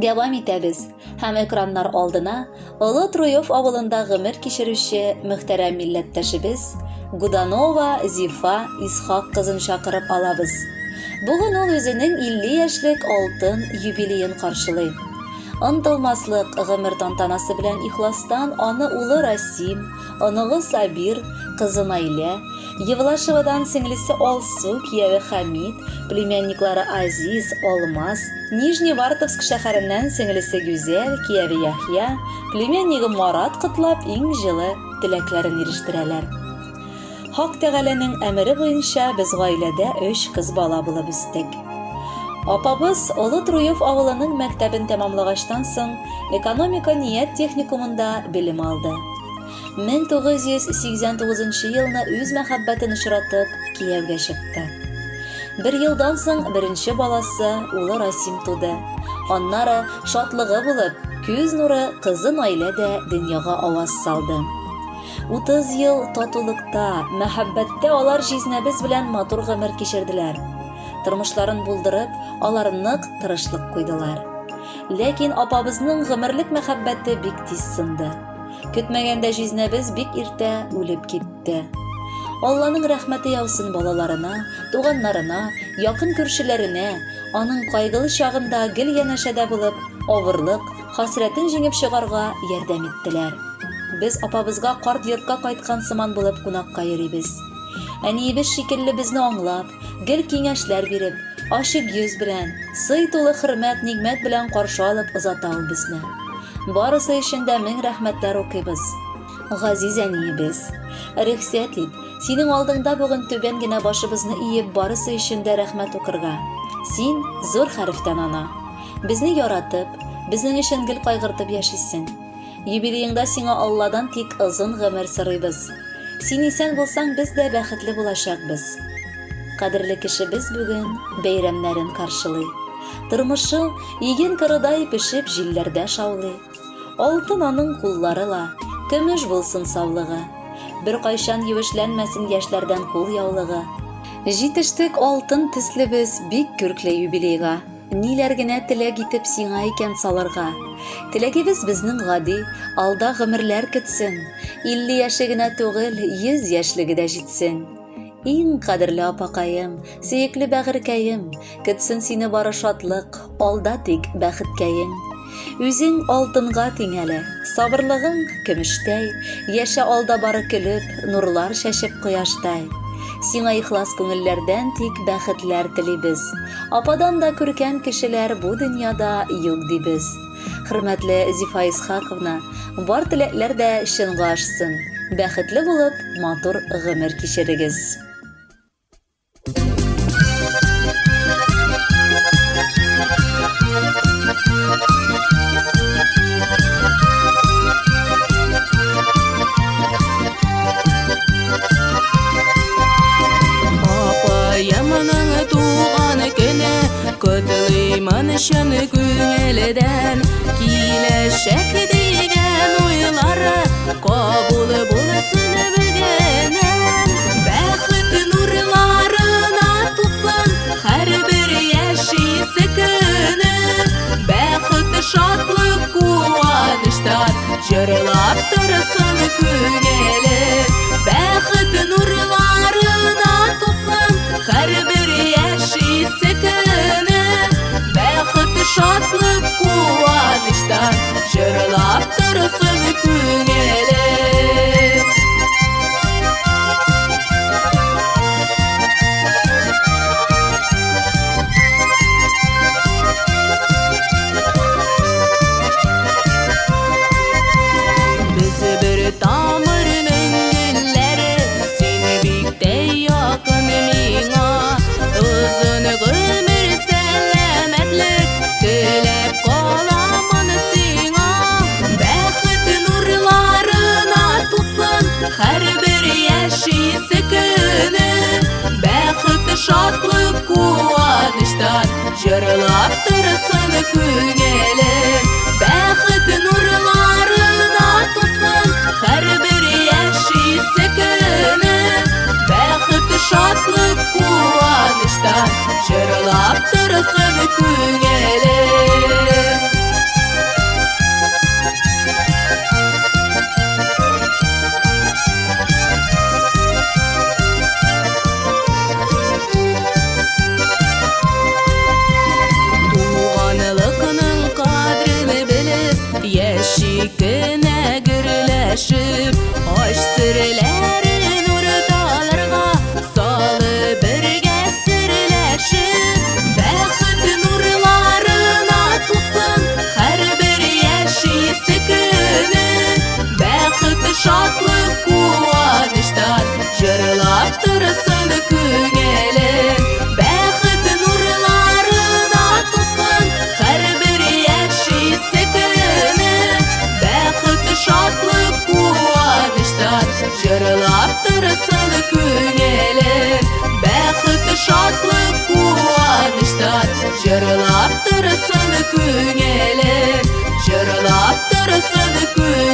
Дәвам итәбез һәм экраннар алдына Олы Труев авылында гомер кичерүче мөхтәрәм милләттәшебез Гуданова Зифа Исхак кызын чакырып алабыз. Бүген ул үзенең 50 яшьлек алтын юбилеен каршылый. Онытылмаслык гомер тантанасы белән ихластан аны улы Расим, оныгы Сабир, кызы Наилә, Евлашевадан сеңлесе Алсу, кияве Хәмит, племянниклары Азиз, Алмаз, Нижневартовск шәһәреннән сеңлесе Гүзәл, кияве Яхъя, племяннигы Марат котлап иң җылы теләкләрен ирештерәләр. Хак Тәгаләнең әмере буенча без гаиләдә өч кыз бала булып үстек. Апабыз Олы Труев авылының мәктәбен тәмамлагачтан соң экономика-ният техникумында белем алды. 1989 елны үз мәхәббәтен очратып, кияүгә чыкты. Бер елдан соң беренче баласы, улы Расим туды. Аннары, шатлыгы булып, күз нуры кызы Наилә дә дөньяга аваз салды. 30 ел татулыкта, мәхәббәттә алар җизнәбез белән матур гомер кичерделәр. Тормышларын булдырып, алар нык тырышлык куйдылар. Ләкин апабызның гомерлек мәхәббәте бик тиз сынды. Көтмәгәндә җизнәбез бик иртә үлеп китте. Алланың рәхмәте яусын балаларына, туганнарына, якын күршеләренә, аның кайгылы чагында гел янәшәдә булып, авырлык, хәсрәтен җиңеп чыгарга ярдәм иттеләр. Без апабызга карт йортка кайткан сыман булып кунакка йөрибез. Әниебез шикелле безне аңлап, гел киңәшләр биреп, ачык йөз белән, сый тулы хөрмәт-нигъмәт белән каршы алып озата ул безне. Барысы өчен дә мең рәхмәтләр укыйбыз. Газиз әниебез, рөхсәт ит, синең алдыңда бүген түбән генә башыбызны иеп барысы өчен дә рәхмәт укырга. Син, зур хәрефтән ана. Безне яратып, безнең өчен гел кайгыртып яшисең. Юбилееңда сиңа Алладан тик озын гомер сорыйбыз. Син исән булсаң, без дә бәхетле булачакбыз. Кадерле кешебез бүген бәйрәмнәрен каршылый. Тормышы иген кырыдай пешеп җилләрдә шаулый. Алтын аның куллары ла, көмеш булсын саулыгы. Беркайчан юешләнмәсен яшьләрдән кул яулыгы. Җитештек алтын төсле без бик күркле юбилейга. Ниләр генә теләк итеп сиңа икән салырга? Теләгебез безнең гади, алда гомерләр көтсен. 50 яше генә түгел, 100 яшьлеге дә җитсен. Иң кадерле апакаем, сөекле бәгырькәем, көтсен сине бары шатлык, алда тик бәхеткәең. Үзең алтынга тиң әле, сабырлыгың көмештәй, яшә алда бары көлеп, нурлар чәчеп кояштай. Сиңа ихлас күңелләрдән тик бәхетләр телибез. Ападан да күркәм кешеләр бу дөньяда юк дибез. Хөрмәтле Зифа Исхаковна, бар теләкләр дә чынга ашсын. Бәхетле булып, матур гомер кичерегез. Апаемның туган көне котлыймын чын күңелдән. Киләчәк дигән уйлары кабул булсын бүгеннән. Бәхет нурларына тулсын һәрбер яшисе көне. Бәхет, шатлык, куаныштан җырлап торсын күңеле. Бәхет нурларына тулсын һәрбер яшисе көне. Бәхет, шатлык, куаныштан җырлап торсын күңеле. Без бер тамырның гөлләре, син бик тә якын миңа. Озын гомер, сәламәтлек теләп каламын сиңа. Бәхет нурларына тулсын һәрбер яшисе көне. Бәхет, шатлык, куаныштан җырлап торсын күңеле. Бәхет нурларына тулсын һәрбер яшисе көне. Бәхет, шатлык, куаныштан җырлап торсын күңеле. Җырлап торсын күңелем, җырлап торсын күңелем.